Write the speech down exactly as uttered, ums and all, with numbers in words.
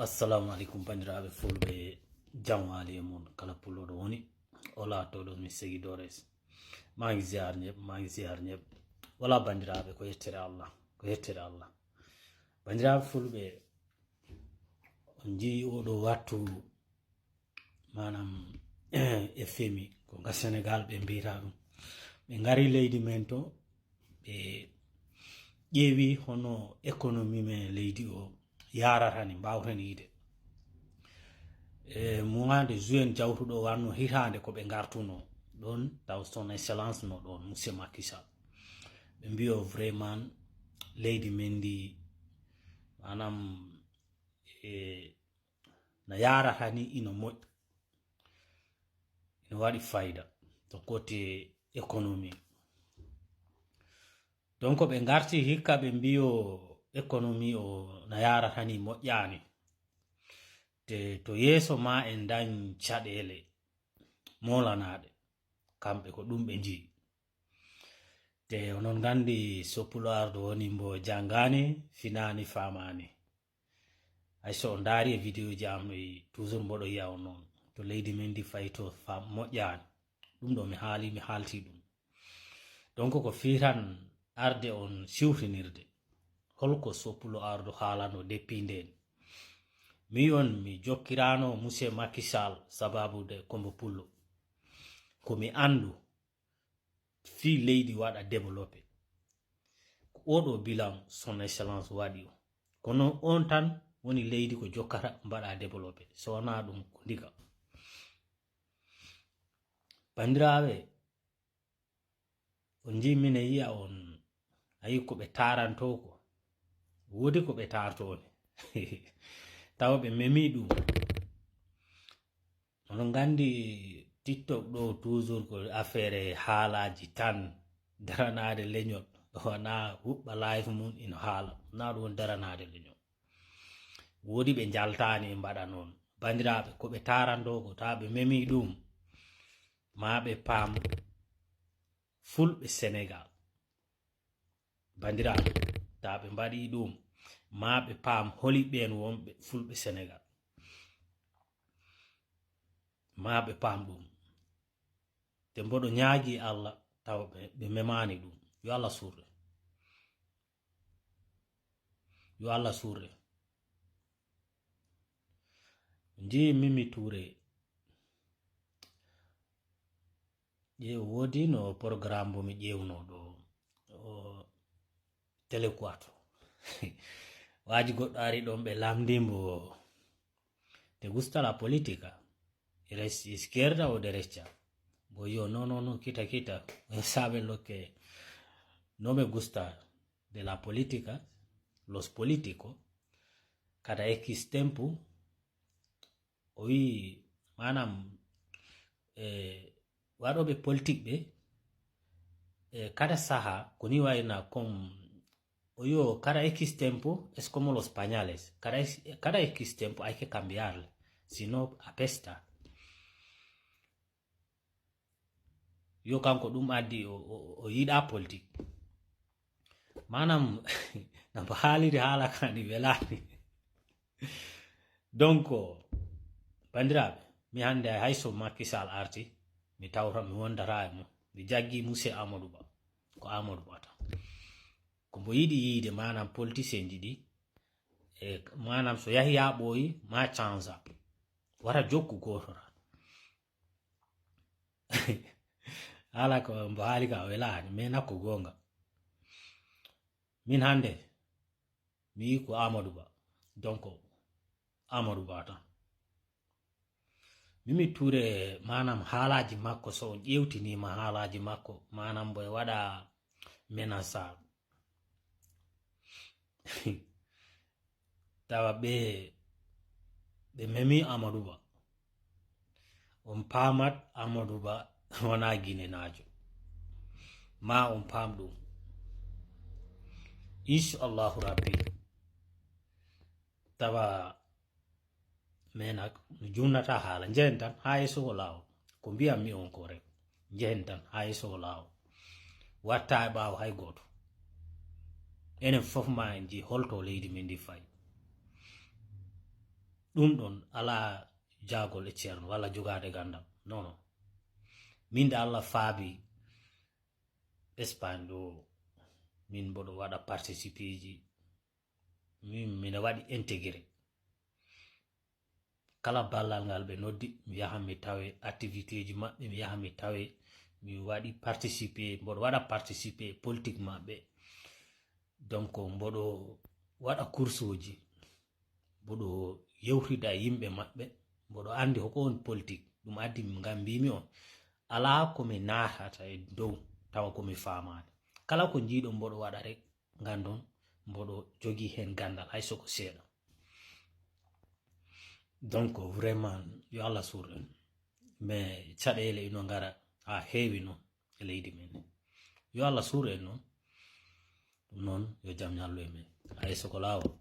Assalamu alaikum, bandiraɓe fulɓe, jam waali e mon kala pullo ɗo woni. Ola todos mis seguidores. Maa ngi ziar ñëpp, maa ngi ziar ñëpp. Wala bandiraɓe, ko yettere Allah, ko yettere Allah. Bandiraɓe fulɓe, on njii oɗo wattu, maanaam, e F M I, ko nga Sénégal ɓe mbiyata ɗum. Ɓe ngari leydi men to, ɓe ƴeewi hono économie men leydi o yaarata ni, mbaawten yiide. E mois de juin jawtuɗo wanno hitaande ko ɓe ngartuno ɗon, taw son excellence no ɗon, monsieur Macky Sall. Ɓe mbiyo vraiment leydi men ndi, maanaam, e, na yaarata ni ino moƴƴi, ino waɗi fayda to côté économie. Donc ɓe ngarti hikka ɓe mbiyo économie o na yaarata ni moƴƴaani. Te to yeeso ma en dañ caɗeele moolanaɗe, kamɓe ko ɗum ɓe njii. Te onon nganndi so pulaar ɗo woni mbo janngaani, finaani, faamaani. Hay so on ndaari e vidéo ji am ɗi, toujours mboɗo yiya on noon. To leydi men ndi fayi to fa moƴƴaani. Ɗum ɗo mi haali, mi haalti ɗum. Donc ko fii tan arde on siwtinirde. Holko so pulaar ɗo haalano depuis ndeen? Mi on mi jokkirano monsieur Macky Sall sababu de kombo pullo. Ko mi anndu fii leydi waɗa développé. Ko oɗo bilan son excellence waɗi o. Kono on tan woni leydi ko jokkata mbaɗa développé. So wonaa ɗum ko ndika. Banndiraaɓe, on njii mine yiya on, a yi ko ɓe taarantoo ko. Woodi ko ɓe taartoo ni. Tawa ɓe memi ɗum. Onon nganndi TikTok ɗo toujours ko affaire haalaaji tan, daranaade leñol. Wonaa huɓɓa live mum ino haala. Wonaa ɗum woni daranaade leñol. Woodi ɓe njaltaani e mbaɗa noon. Banndiraaɓe, ko ɓe taarantoo ko, tawa ɓe memi ɗum, maa ɓe paam fulɓe Senegaal. Banndiraaɓe, tawa ɓe mbaɗi ɗum, maa ɓe paam holi ɓeen wonɓe fulɓe Senegaal. Maa ɓe paam ɗum. Te mboɗo ñaagi Allah, tawa ɓe, ɓe memaani ɗum. Yo Allah surre. Yo Allah surre. Njii Mimi Touré. Ƴeew, woodi no programme mbo mi ƴeewno ɗo, o, Télé Quattro. Waaji goɗɗo ari ɗon, ɓe lamndi mbo, "¿Te gusta la política? ¿Eres izquierda o derecha?" Mbo yo, "No, no, no, quita, quita. Sabe lo que no me gusta de la política, los políticos, cada X tiempo." O wi'i, maanaam, e, waɗooɓe politique ɓe, e, kada saha, ko ni wayna comme, o yo, "Cada X tiempo es como los pañales. Cada, cada X tiempo hay que cambiarle, si no apesta." Yo, kanko ɗum addi o, o, o yiɗa politique. Maanaam, namba haaliri haala kani welani. Donc, banndiraaɓe, mi hannde hay so Macky Sall arti, mi tawta, mi wondata e mum. Mi jaggi monsieur Amadou Ba. Ko Amadou Ba tan. Ko mbo yiɗi yiide, maanaam, politicien ji ɗi, e, maanaam, so yahi haa ɓooyi, ma change. Wara jokku gooto tan. Haala ko mbo haali ka welaani, mais nakko goonga. Min hannde, mi yi ko Amadou Ba. Donc, Amadou Ba tan. Mimi Touré, maanaam, haalaaji makko, so on ƴeewtiniima haalaaji makko, maanaam, mbo e waɗa menace. Tawa ɓe, ɓe memi Amadou Ba. On paamat Amadou Ba wonaa Ginenaajo. Ma on paam ɗum. Inchallahu Rabbi. Tawa menak no junnata haala. Njehen tan haa yeeso ko laawol. Ko mbiyammi on ko rek. Njehen tan haa yeeso ko laawol. Watta e ɓaawo hay gooto. Enen fof ma en njii holto leydi men ndi fayi. Ɗum ɗon alaa jaagol e ceerno walla jogaade ganndal. Non, non. Min de Allah faabi Espagne ɗo, min mboɗo waɗa participeeji, min mino waɗi intégré. Kala ballal ngal ɓe noddi, mi yaha mi tawe activitéeji maɓɓe, mi yaha mi tawe, mi waɗi participé, mboɗo waɗa participé politique maɓɓe. Donc mboɗo waɗa kursuuji, mboɗo yewtida e yimɓe maɓɓe, mboɗo anndi hoko woni politique. Ɗum addi ngam mbimi on, alaa ko mi naatata e dow tawa ko mi faamaani. Kala ko njiiɗon mboɗo waɗa rek, nganndon mboɗo jogii heen ganndal, hay soko seeɗa. Donc vraiment, yo Allah suur en. Mais caɗeele ino ngara haa heewi noon e leydi men. Yo Allah suur en noon. Ɗum noon, yo jam ñallu e men. Hay soko laawol.